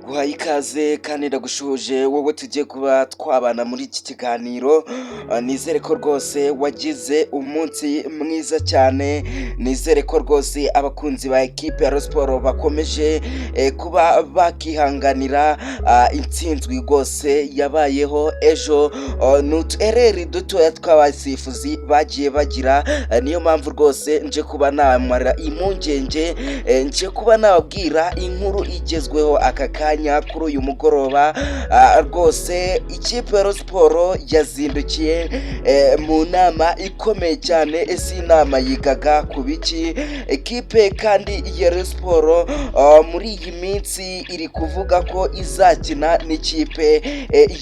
Nguhaye ikaze kandi ndagushuje wowe tugiye kuba twabana muri iki kiganiro. Nizere ko rwose wagize umunsi mwiza cyane. Nizere ko rwose abakunzi ba ekipe ya Rayon Sports bakomeje kuba bakihanganira intsinzwi rwose yabayeho ejo. Ni utu erreur dutoya tw'abasifuzi bagiye bagira, niyo mpamvu rwose nje kuba namara impungenge, nje kuba nababwira inkuru igezweho aka kanya kuri uyu mugoroba. Rwose ikipe ya Rayon Sports yazindukiye mu nama ikomeye cyane. Ese inama yigaga ku biki? Ekipe kandi ya Rayon Sports muri iyi minsi iri kuvuga ko izakina n'ikipe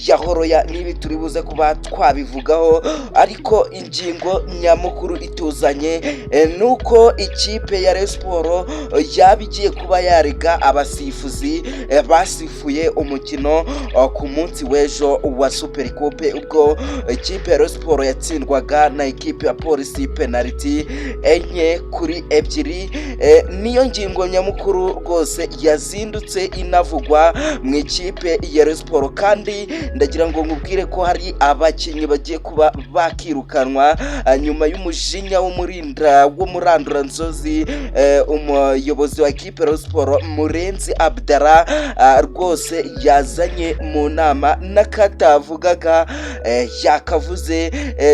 ya Horoya. Nibi turi buze kuba twabivugaho, ariko ingingo nyamukuru ituzanye ni uko ikipe ya Rayon Sports yaba igiye kuba yarega abasifuzi basifuye umukino ku munsi w'ejo wa Super Coupe, ubwo ikipe ya Rayon Sports yatsindwaga na ekipe ya Polisi penaliti 4-2. Niyo ngingo nyamukuru rwose yazindutse inavugwa mu ikipe ya Rayon Sports. Kandi ndagira ngo nkubwire ko hari abakinnyi bagiye kuba bakirukanwa nyuma y'umujinya w'umurinda w'umuranduranzozi, umuyobozi wa ekipe ya Rayon Sports Murenzi Abdallah, rwose yazanye mu nama n'akatavugaga yakavuze.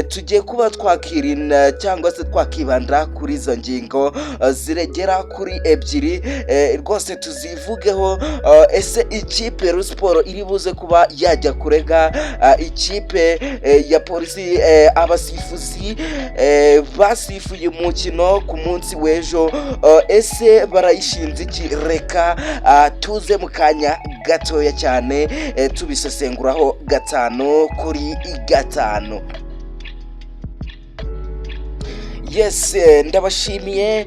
Tugiye kuba twakirinda cyangwa se twakibanda kuri izo ngingo ziregera kuri ebyiri, rwose tuzivugeho. Ese ikipe ya Rayon Sports iri buze kuba yajya kurega ikipe ya Polisi, abasifuzi basifuye umukino ku munsi w'ejo, ese barayishinze iki? Reka tuze mu kanya gatoya cyane tubisesenguraho 5 kuri 5. Yes, ndabashimiye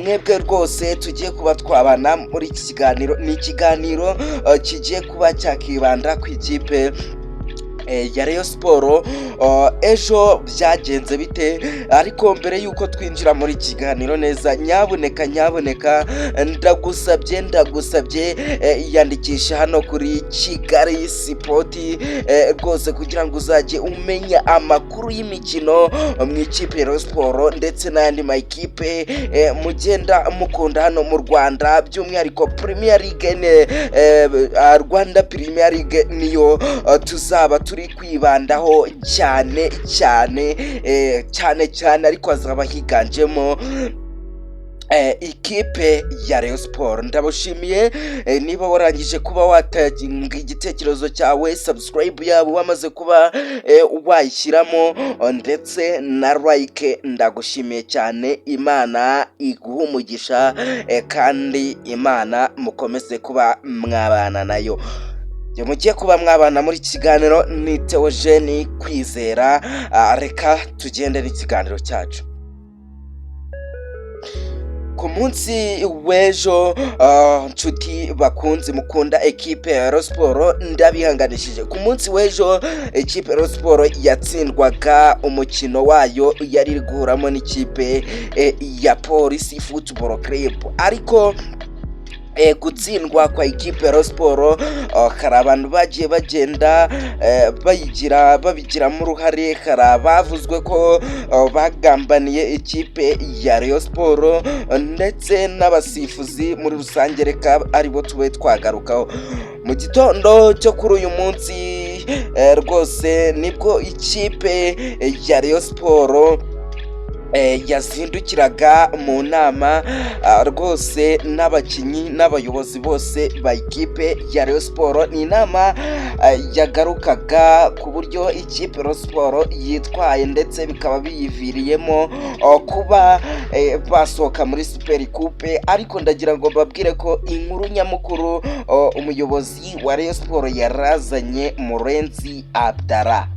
mwebwe rwose tugiye kuba twabana muri iki kiganiro. Ni ikiganiro kigiye kuba cyakibanda ku ikipe ya Rayon Sports. Ejo byagenze bite? Ariko mbere y'uko twinjira muri iki kiganiro neza, nyabuneka nyabuneka, ndagusabye ndagusabye, yandikisha hano kuri Kigali Sport rwose kugira ngo uzajye umenya amakuru y'imikino mu ikipe ya Rayon Sports ndetse n'ayandi makipe mugenda mukunda hano mu Rwanda, by'umwihariko Premier League, Rwanda Premier League niyo tuzaba turi kwibandaho cyane cyane, cyane cyane, ariko hazaba higanjemo ikipe ya Rayon Sports. Ndabashimiye. Niba warangije kuba watanga igitekerezo cyawe, subscribe yawe wamaze kuba wayishyiramo ndetse na like, ndagushimiye cyane. Imana iguha umugisha, kandi Imana mukomeze kuba mwabana nayo. Mugiye kuba mwabana muri iki kiganiro ni Theogene Kwizera. Reka tugende n'ikiganiro cyacu. Ku munsi w'ejo, nshuti bakunzi mukunda ekipe ya Rayon Sports, ndabihanganishije. Ku munsi w'ejo ekipe ya Rayon Sports yatsindwaga umukino wayo yari iri guhuramo n'ikipe ya Polisi Football Club. Ariko gutsindwa kwa ekipe ya Rayon Sports, hari abantu bagiye bagenda bayigira babigiramo uruhare. Hari abavuzwe ko bagambaniye ikipe ya Rayon Sports ndetse n'abasifuzi muri rusange. Reka aribo tube twagarukaho. Mu gitondo cyo kuri uyu munsi rwose nibwo ikipe ya Rayon Sports yazindukiraga mu nama rwose n'abakinnyi n'abayobozi bose ba ikipe ya Rayon Sports. Ni inama yagarukaga ku buryo ikipe Rayon Sports yitwaye, ndetse bikaba biyiviriyemo kuba basohoka muri Super Coupe. Ariko ndagira ngo mbabwire ko inkuru nyamukuru umuyobozi wa Rayon Sports yarazanye, Murenzi Abdallah.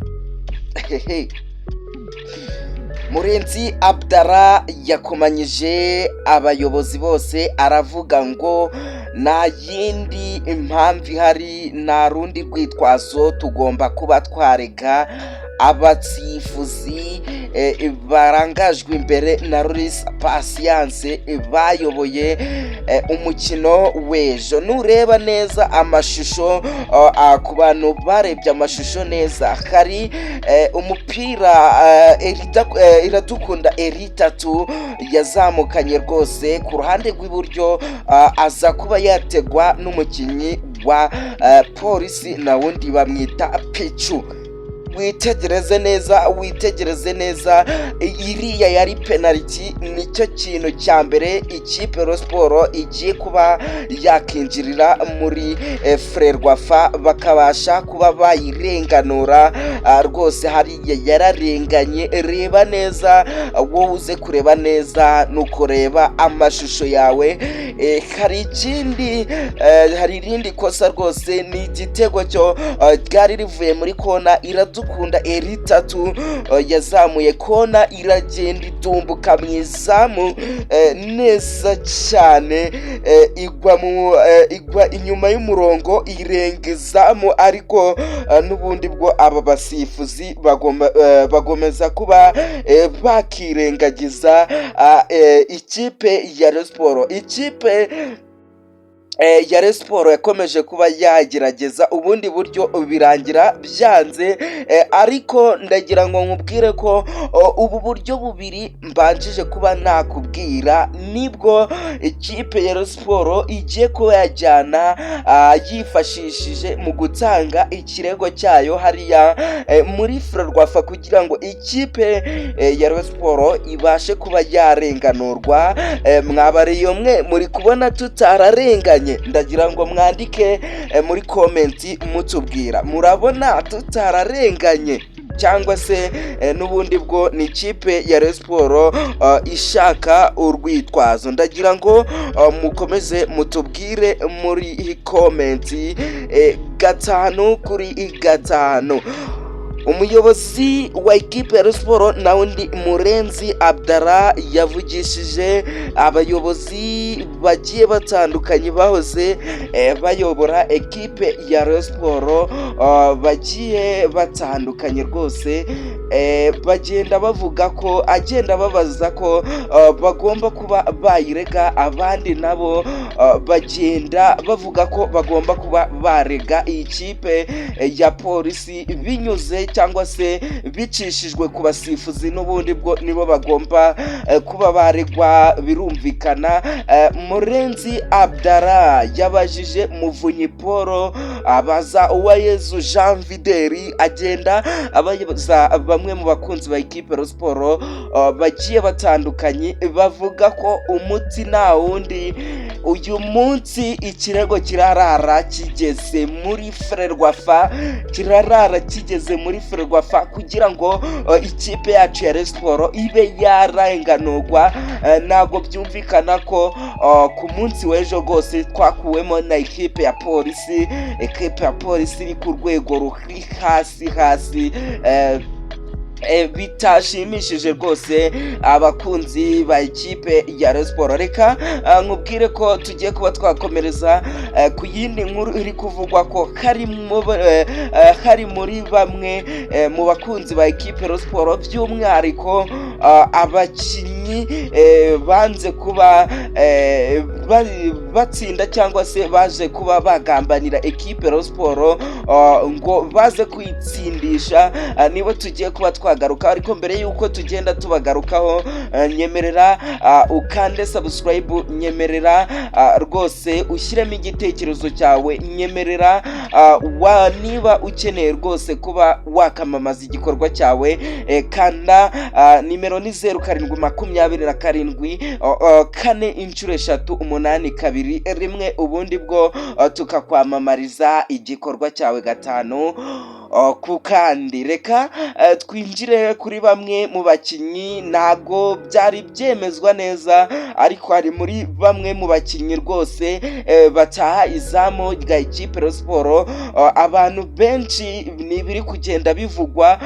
Murenzi Abdallah yakomanyije abayobozi bose, aravuga ngo nta yindi impamvu ihari, nta rundi rwitwazo, tugomba kuba twarega Abasifuzi barangajwe imbere na Rulisa Patience bayoboye umukino w'ejo. Nureba neza amashusho, ku bantu barebye amashusho neza, hari umupira Iradukunda Eritatu yazamukanye rwose ku ruhande rw'iburyo, aza kuba yategwa n'umukinnyi wa Polisi, na wundi bamwita Picu. Witegereze neza, witegereze neza, iriya yari penaliti. Nicyo kintu cya mbere ikipe Rayon Sport igiye kuba yakinjirira muri Ferwafa, bakabasha kuba bayirenganura. Rwose hariya yararenganye. Reba neza, wowe uze kureba neza, ni ukureba amashusho yawe. Hari ikindi, hari irindi kosa rwose, ni igitego cyo ryari rivuye muri kona. Iradukunda Eritatu yazamuye kona, iragenda idumbuka mu izamu neza cyane, igwa inyuma y'umurongo, irenga izamu. Ariko n'ubundi bwo aba basifuzi bagomeza kuba bakirengagiza ikipe ya Rayon Sport. Ikipe ya Rayon Sport yakomeje kuba yagerageza ubundi buryo, birangira byanze. Ariko ndagira ngo nkubwire ko ubu buryo bubiri mbanjije kuba nakubwira nibwo ikipe ya Rayon Sport igiye kuba yajyana yifashishije mu gutanga ikirego cyayo hariya muri Ferwafa, kugira ngo ikipe ya Rayon Sport ibashe kuba yarenganurwa. Mwabariye mwe muri kubona tutararenganye? Ndagira ngo mwandike muri comment mutubwira, murabona tutararenganye cyangwa se n'ubundi bwo ni ikipe ya Rayon Sport ishaka urwitwazo? Ndagira ngo mukomeze mutubwire muri comment, 5 kuri 5. Umuyobozi wa ekipe ya Rayon Sport nawe ndi Murenzi Abdallah yavugishije abayobozi bagiye batandukanye bahoze bayobora ekipe ya Rayon Sport bagiye batandukanye rwose, bagenda bavuga ko, agenda babaza ko bagomba kuba bayirega, abandi nabo bagenda bavuga ko bagomba kuba barega iyi kipe ya Polisi binyuze cyangwa se bicishijwe ku basifuzi. N'ubundi bwo nibo bagomba kuba baregwa, birumvikana. Murenzi Abdallah yabajije Muvunyi Paul, abaza Uwayezu Jean Fideli, agenda abaza bamwe mu bakunzi ba ekipe Rayon Sport bagiye batandukanye, bavuga ko umuti nta wundi, uyu munsi ikirego kirarara kigeze muri Ferwafa, kirarara kigeze muri Ferwafa, kugira ngo ikipe yacu ya Rayon Sport ibe yarenganurwa. Ntabwo byumvikana ko ku munsi w'ejo rwose twakuwemo na ekipe ya Polisi, ekipe ya Polisi iri ku rwego ruri hasi hasi, bitashimishije rwose abakunzi ba ekipe ya Rayon Sport. Reka nkubwire ko tugiye kuba twakomereza ku yindi nkuru iri kuvugwa ko hari muri bamwe mu bakunzi ba ekipe Rayon Sport, by'umwihariko abakinnyi banze kuba batsinda cyangwa se baje kuba bagambanira ekipe Rayon Sport ngo baze kuyitsindisha, nibo tugiye kuba twagaruka. Ariko mbere y'uko tugenda tubagarukaho, nyemerera ukande subscribe, nyemerera rwose ushyiremo igitekerezo cyawe, nyemerera niba ukeneye rwose kuba wakamamaza igikorwa cyawe, kanda nimero ni 0727 444 821, ubundi bwo tukakwamamariza igikorwa cyawe 5 ku kandi. Reka twinjire kuri bamwe mu bakinnyi. Ntabwo byari byemezwa neza, ariko hari muri bamwe mu bakinnyi rwose bataha izamu rya ekipe Rayon Sport. Abantu benshi ni ibiri kugenda bivugwa,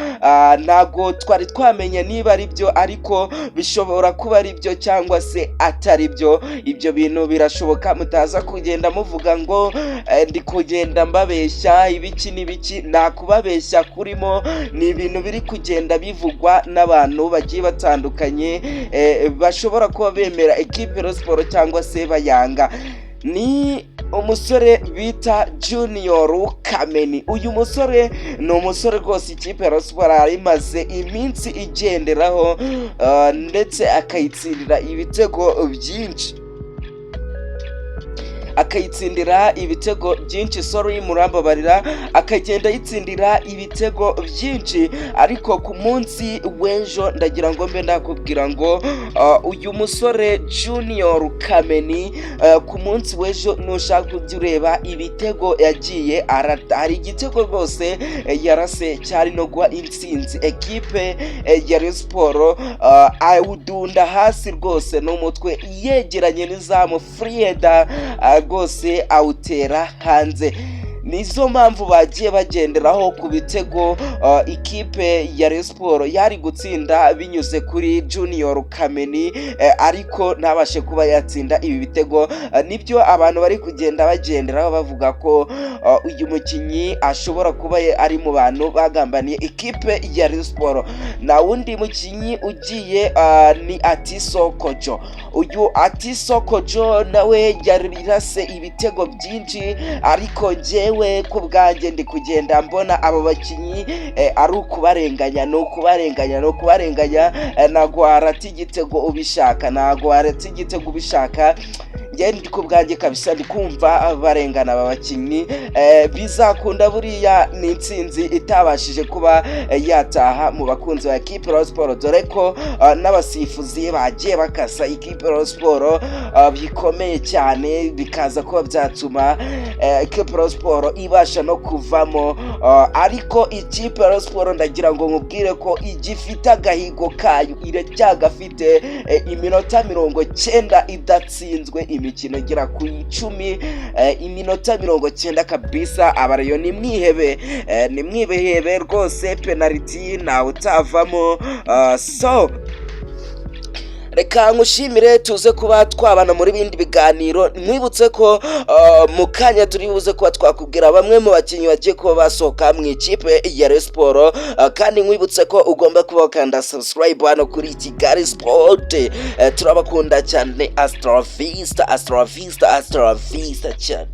ntabwo twari twamenya niba ari byo, ariko bishobora kuba ari byo cyangwa se atari byo. Ibyo bintu birashoboka, mutaza kugenda muvuga ngo ndi kugenda mbabeshya ibiki n'ibiki. Nakubariye Kubabeshya kurimo, ni ibintu biri kugenda bivugwa n'abantu bagiye batandukanye bashobora kuba bemera ekipe Rayon Sport cyangwa se bayanga. Ni umusore bita Junior Kameni. Uyu musore ni umusore rwose ikipe ya Rayon Sport yari imaze iminsi igenderaho, ndetse akayitsindira ibitego byinshi, sorry, murambabarira, akagenda ayitsindira ibitego byinshi. Ariko ku munsi w'ejo ndagira ngo mbe ndakubwira ngo uyu musore Junior Kameni, ku munsi w'ejo nushaka ujya ureba ibitego yagiye arata. Hari igitego rwose yarase cyari no guha intsinzi ekipe ya Rayon Sport, awudunda hasi rwose n'umutwe yegeranye n'izamu, free header, rwose awutera hanze. Nizo mpamvu bagiye bagenderaho ku bitego ikipe ya Rayon Sport yari gutsinda binyuze kuri Junior Kameni, ariko ntabashe kuba yatsinda ibi bitego. Nibyo abantu bari kugenda bagenderaho bavuga ko uyu mukinnyi ashobora kuba ari mu bantu bagambaniye ikipe ya Rayon Sport. Nta wundi mukinnyi ugiye, ni Atiso Kojo. Uyu Atiso Kojo nawe yarase ibitego byinshi, ariko njyewe ku bwanjye ndi kugenda mbona abo bakinnyi ari ukubarenganya, ni ukubarenganya, ni ukubarenganya. Ntabwo warata igitego ubishaka, ntabwo warata igitego ubishaka. Njye ndi ku bwanjye kabisa ndi kumva barengana aba bakinnyi. Bizakunda buriya ni intsinzi itabashije kuba yataha mu bakunzi ba ekipe Rayon Sport, dore ko n'abasifuzi bagiye bakasa ikipe Rayon Sport bikomeye cyane, bikaza kuba byatuma ekipe Rayon Sport ibasha no kuvamo. Ariko ikipe Rayon Sport ndagira ngo nkubwire ko igifite agahigo kayo, iracyagafite, iminota 90 idatsinzwe, imikino igera ku 10, iminota 90 kabisa. Abarayon nimwihebe, nimwibehebe rwose, penaliti ntawe utavamo. So reka nkushimire, tuze kuba twabana muri bindi biganiro. Mwibutse ko mu kanya turi buze kuba twakubwira bamwe mu bakinnyi bagiye kuba basohoka mu ikipe ya Rayon Sport, kandi nkwibutse ko ugomba kuba wakanda subscribe hano kuri Kigali Sport. Turabakunda cyane. Hasta la vista, hasta la vista, hasta la vista cyane.